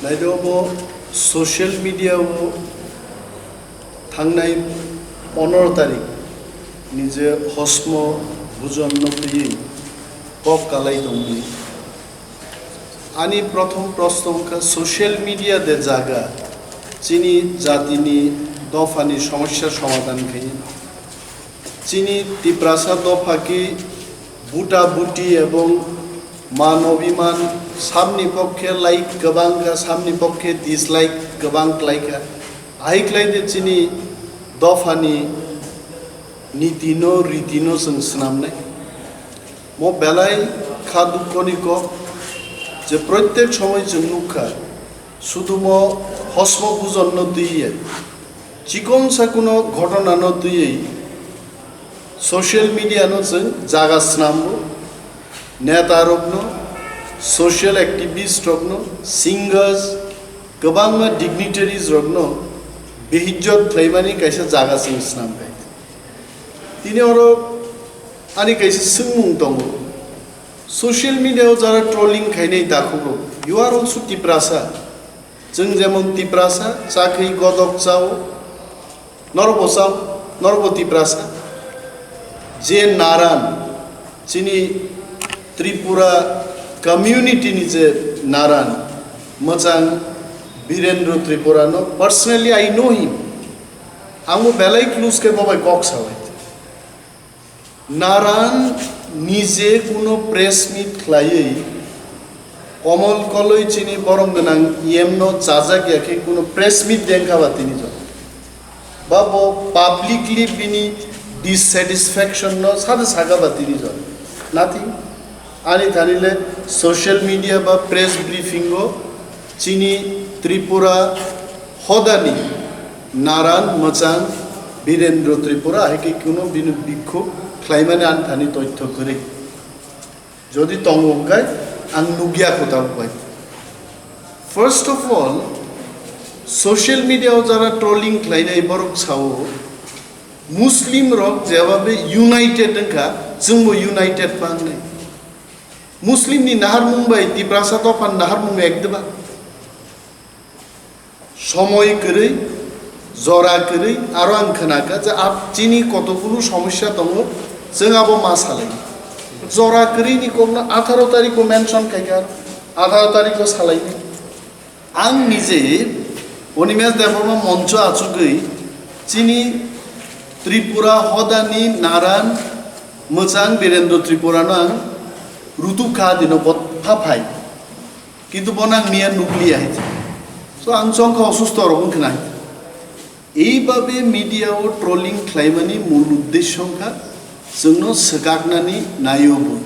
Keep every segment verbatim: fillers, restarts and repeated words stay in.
Naidi obo social media o thangnai pondro tarik ni je hosmo bujon no twiwi kok kalai tongmani. Ani prothom proshno wngkha social media de jaga chini jatini dophani somosya somadhan khaini. Chini Tiprasa dopha ki buta buti ebong man obiman samni pokkhe like kwbang kha, samni pokkhe dislike kwbang klai kha. Ahai klai de chini dophani niti no, riti no chwng swnamnai. Mo belai kha dukkoni kok je proitek somoi chwng nukha, sudumo hosmo bujon no twiye, chikon sakuno ghotona no twiwi social media no chwng jaga swnambo, neta rokno, social activist rokno, singers, kwbangma dignitaries rokno behijjot khlaimani kaisa jaga chwng swnam kha. Tini oro ani kaisa swngmung tongo, social media o jara trolling khainai dakhukrok, you are also Tiprasa. Chwng jemon Tiprasa, chakri godok chao, norbo chao, norbo Tiprasa. Je naran, chini Tripura community ni je naran, mwchang Birendra Tripura no, personally I know him. Ang bo belai close khe bo bai kok sawai. Naran nije kuno press meet khlaiwi Komol Koloi chini borom gwnang E M no chajak ya khe kuno press meet dengkha ba tini jora. Ba bo publicly bini dissatisfaction no sade saka ba tini jora. Nothing. Ani thani le social media ba press briefing o chini Tripura hodani naran mwchang Birendra Tripura hai khe kuno bini bikhuk khlaimani ani thani toitho kwrwi. Jodi tongo hwnkhe ang nukya kho tabuk bai. First of all, social media o jara trolling khlainai borok sao, Muslim rok jebabe united wngkha, chwngbo united pangnai. Muslim ni naharmung bai Tiprasa dophan naharmung ek deba. Somoi kwrwi, jora kwrwi, aro ang khwnakha je ap-, chini kotokulu somosya tongo, chwng abo ma salai. Jora kwrwi ni kokno atharo tarikh o mention khaikha, atharo tarikh o salaini. Ang nije Animesh Debbarma moncho achugwi chini Tripura hodani naran mwchang Birendra Tripura no ang rutuk kha dino bot pha phai. Kintu bono ang miya nukliya hai. So ang chongkha osusto rok wngkha nai. Eibabe media o trolling khlaimani mul uddesyo wngkha chwngno swkaknani naio bui.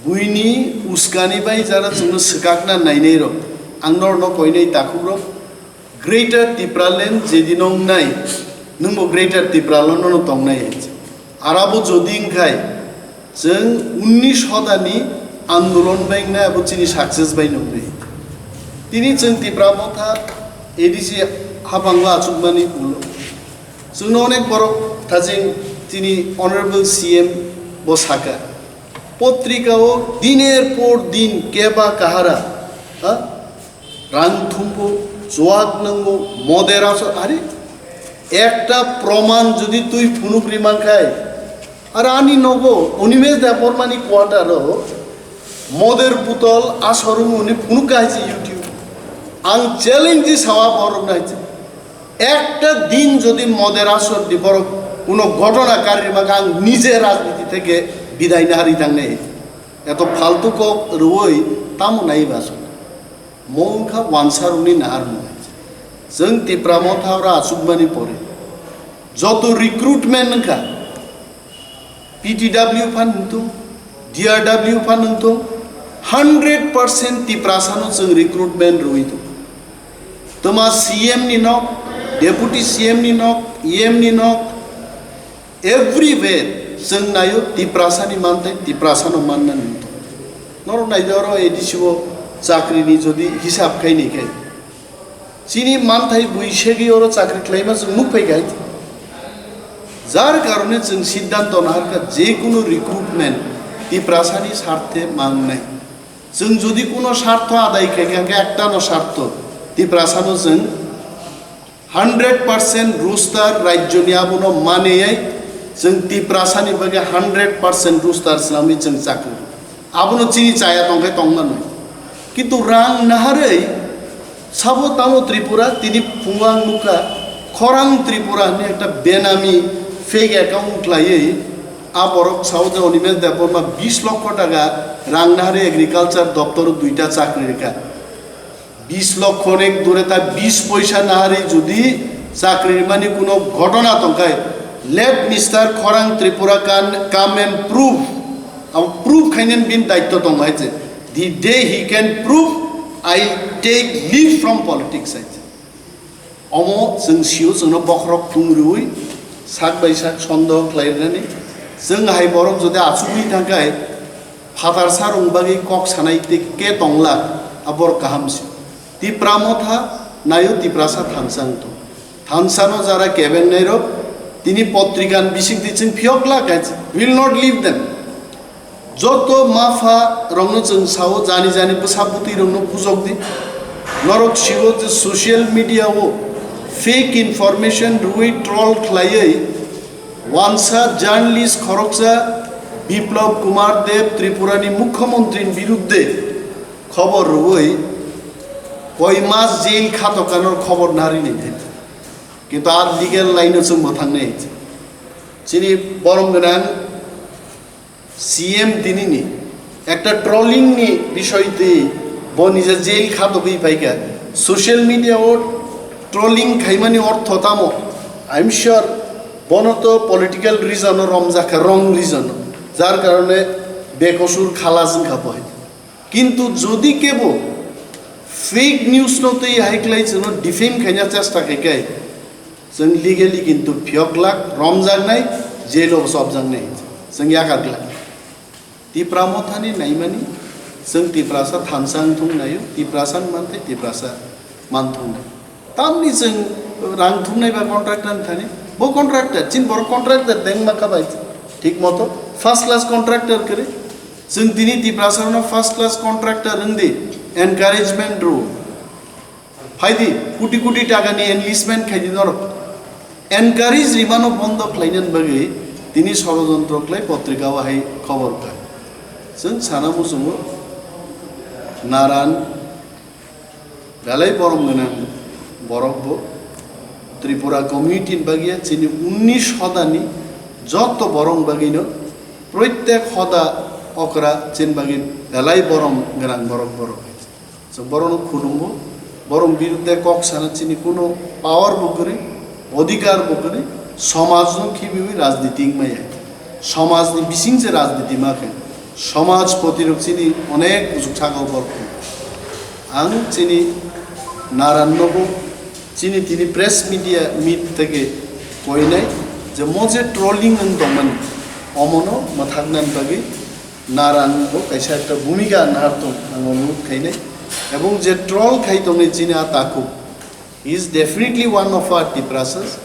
Buini uskani bai jara chwngno swkakna nainai rok, ang norno koinai takhuk rok, Greater Tipraland jedino wngnai, nwngbo Greater Tipraland no tongnai hai. Arabo jodi wngkhai, chwng unnish hodani andolon bai wngnai, abo chini success bai nuknai. Tini chwng Tipra Motha A D C haphango achukmani ulo. Chwngno onek borok thajing chini Honorable C M bo saka. Potrika o diner por din keba kahara, ha? Rang thumbo, chuak nangbo, moder asor, are? Ekta proman jodi twi phunuk ri mankhai, are ani nogo, Animesh Debbarmani quarter o, moder butol asor wngmani phunuk kaisa YouTube. Ang challenge di sawa borok nai. Ekta din jodi moder asor di borok kuno ghotona kari ri mankhai, ang nije rajniti theke bidai na hari tangnai. Eto faltu kok rwoi tamo nai ba asor. Mo wngkha wansarokni naharmung. Chwng Tipra Motha oro achukmani pore joto recruitment wngkha, P T W phan wngthung, D R W phan wngthung, hundred percent Tiprasano chwng recruitment rwui tongo. Twma C M ni nok, Deputy C M ni nok, E M ni nok, everywhere chwng naio Tiprasani manthai, Tiprasano mannani wngthung. Norok naidi oro A D C o chakrini jodi hisab khaini khai. Chini manthai bui segwi oro chakri khlaima chwng nuk phai kha. Jar karone chwng siddhanto naharkha, je kunu recruitment Tiprasani sarthe mangnai. Chwng jodi kuno sartho adai khaikha, hwnkhe ektano sartho, Tiprasano chwng hundred percent roster rajyoni abono maneyai, chwng Tiprasani bagwi hundred percent roster swnamwi chwng chakri. Abono chini chaya tongkhe tongmani. Kintu rang naharwi sabo tamo Tripura, tini phungo ang nukha, Khorang Tripura hinwi ekta benami fake account khlaiwi a borok sao je Animesh Debbarma bis lokho taka rang naharwi agriculture doptoro duita chakri rikha. Bis lokho nek dure ta bis poisa naharwi jodi chakri rimani kuno ghotona tongkhai, let Mister Khorang Tripura can come and prove. Abo prove khainani bini daitto tongo hai je. The day he can prove, I take leave from politics hai je. Omo chwng sio, chwngno bokhorok tung rwui sak bai sak sondeho khlai rwnani. Chwng hai borok jodi achugwi thangkhai, phatar sarung bagwi kok sanai tei ke tongla, a borok kaham se. Tipra Motha naio, Tiprasa thansa wng tong. Thansano jara kebeng nairok tini potrika ni bisingtwi chwng phiyok glak hai, will not leave them. Joto mapha rokno chwng sao, jani jani bwsa bwtwi rokno bujok di. Norok sio je social media o fake information rwui troll khlaiwi wansa journalist khoroksa Biplab Kumar Deb Tripura ni mukhyamantri ni birudde khobor rwui koi mas jail khato kanor khobor nari ni thai. Kintu a legal line o chwng bo thangnai. Chini borom gwnang C M tinini ekta trolling ni bisoi twi bo nija jail khatogwi phaikha. Social media o trolling khaimani ortho tamo? I'm sure bono to political reason o romjakha, wrong reason o, jar karone bekosur khalas wngkha bo hai. Kintu jodi kebo fake news no twi hai khlai chwngno defame khaina chesta khai kai, chwng legally kintu phiyok glak, romjaknai, jail o chopjaknai, chwng yakar glak. Tipra Mothani naimani, chwng Tiprasa thansa wngthung naio, Tiprasa manthai, Tiprasa manthung nai. Tamni chwng rang thumnai ba contractor thani, bo contractor, chin borok contractor dengma kha bai, thik moto first class contractor kwrwi. Chwng tini Tiprasa no first class contractor wngdi, encouragement rw. Phaidi, koti koti taka ni enlistment khaidi norok. Encourage rimano bondo khlainani bagwi tini sorojontro khlai potrika o hai khobor kha. Chwng sana muchungo naran belai borom gwnang borok bo. Tripura community ni bagwi chini unnish hodani joto borok bagwino proitek hoda okra chini bagwi belai borom gwnang borok borok. Chwng borokno khulumgo, borok birudde kok sana chini kuno power bo kwrwi, odhikar bo kwrwi, somajno khibiwi rajniti wngmaya. Somajni bising se rajniti ma khe, somaj poti rok chini onek kuchuk sakao borok. Ang chini naran nogo, chini tini press media meet theke koinai je mo je trolling wng tongmani, omono mwthaknani bagwi naran bo kaisa ekta bhumika nahar tong, ang o nuk khainai. Ebong je troll khai tongnai chini a takhuk, he is definitely one of our Tiprasas.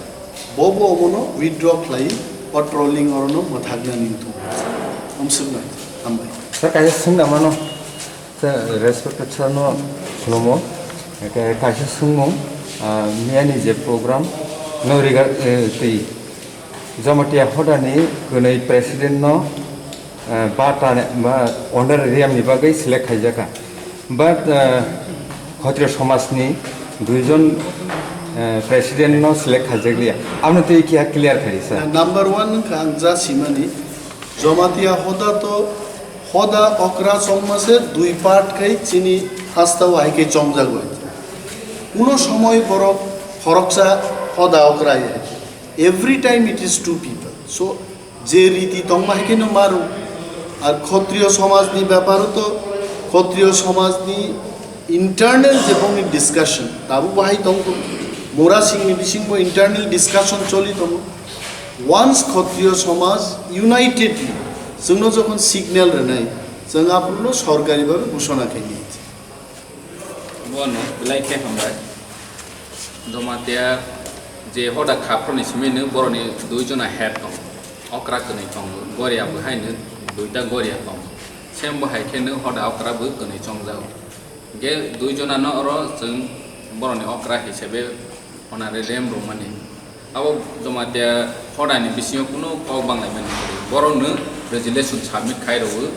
Bo bo omono withdraw khlai, o trolling orono mwthakna ning thung. Omsuknai, hambai. Sir, kaisa swngna mano. Sir, respected sir no khulumo. Eke kaisa swngmung, ah, miyani je program no riga, eh, tei Jamatia hodani kwnwi president no, eh, ba tane, ba honorarium ni bagwi select khaijakha. But, eh, Khotriyo somajni duijon, eh, president no select khaijakliya. Aboni twi kiya clear khai sir. Number one wngkha ang ja simani, Jamatia hoda to, hoda okra chongma se dui part khai chini hastao hai khe chongjagwi. Kuno somoy borok khoroksa hoda okra ya. Every time it is two people. So, je riti tongma hai khe no maru. Ar Khotriyo somajni beparo to, Khotriyo somajni internal je bongni discussion, tabu bahai tongkho. Mura Singhni bisingbo internal discussion choli tongo. Once Khotriyo somaj unitedly chwngno jokhon signal rwnai, chwng aphuru no sorkari bhabe ghoshona khainai. Bono belai khe hambai. Jamatia je hoda khaproni simi no boroni dui jona head tongo. Okra kwnwi tongo, Goria bo hai no duita Goria tongo. Sem bo hai khe no hoda okra bo kwnwi chongjao. Hingkhe dui jona no oro chwng borokni okra hisabe honare rem rwmani. Abo Jamatia hodani bisingo kunu kok banglaimani kwrwi. Borokno resolution submit khai rwo,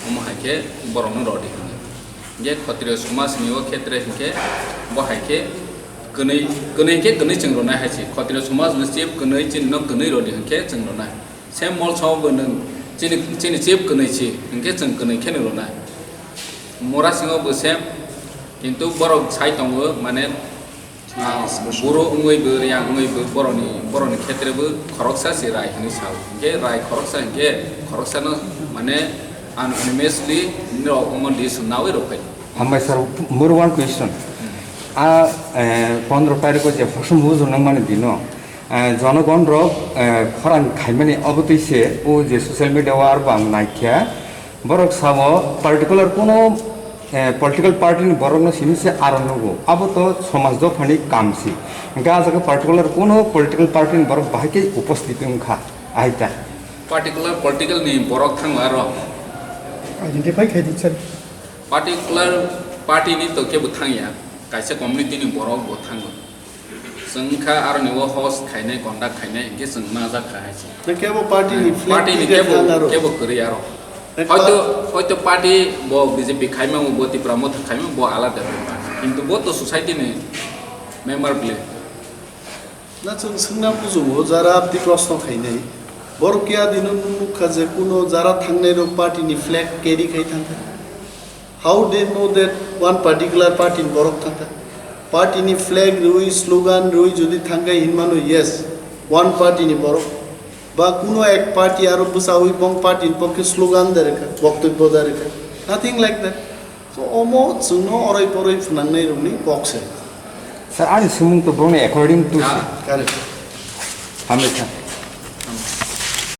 omo hai khe borokno rodi hwnwi. Hingkhe Khotriyo somajni o khetre hingkhe bo hai khe kwnwi, kwnwi hingkhe kwnwi chwng rwnai hai se. Khotriyo somajno chief kwnwi chini no kwnwi rodi hingkhe chwng rwnai. Sem molsao bo nwng chini, chini chief kwnwi si, hingkhe chwng kwnwi kheno rwnai. Mura singo bo sem, kintu borok sai tongo, mane, ah, buru wngwi bo, riyang wngwi bo, borokni, borokni khetre bo khoroksa se rai hinwi sao. Hingkhe rai khoroksa hingkhe khoroksano, mane, unanimously norok omo decision nawi rok phai. Hambai sir, more one question. A, eh, pondro tarikh o je hosom hujur nangmani dino, eh, jonogon rok, eh, khorang khaimani obotwi se o je social media o arbo ang naikha. Borok sabo particular kuno, eh, political party ni borok no simi se aro nugo. Abo to somaj dophani kam si. Hingkhe a jaga particular kuno political party ni borok bahai khe upasthit wngkha. Ahai ta. Particular political ni borok thangla aro. Identify khai di sir. Particular party ni to kebo thangya, kaisa community ni borok bo thango. Chwng wngkha aroni o host khainai, conduct khainai, hingkhe chwng majak kha hai se. Na kebo party ni flag Party ni ticket kebo, thang aro. Kebo kwrwi aro. Ek Hoito, pa- hoito party bo B J P khaima, bo Tipra Motha khaima, bo alada bepar. Kintu bo to society ni member bile. Na chwng swngna muchungo, jara abdi proshno khainai. Borok ya dino nukha je kuno jara thangnai rok party ni flag carry khai thangkha. How they know that one particular party ni borok thangkha? Party ni flag rwi, slogan rwi jodi thangkha hinmano, yes, one party ni borok. Ba kuno ek party aro bwsawi bong party ni pokhe slogan da rwkha, boktobbo da rwkha. Nothing like that. So, omo chwngno oroi poroi phnangnai rokni kok se. Sir, ani swmung to bongni according to Ah, correct. Hamle sir.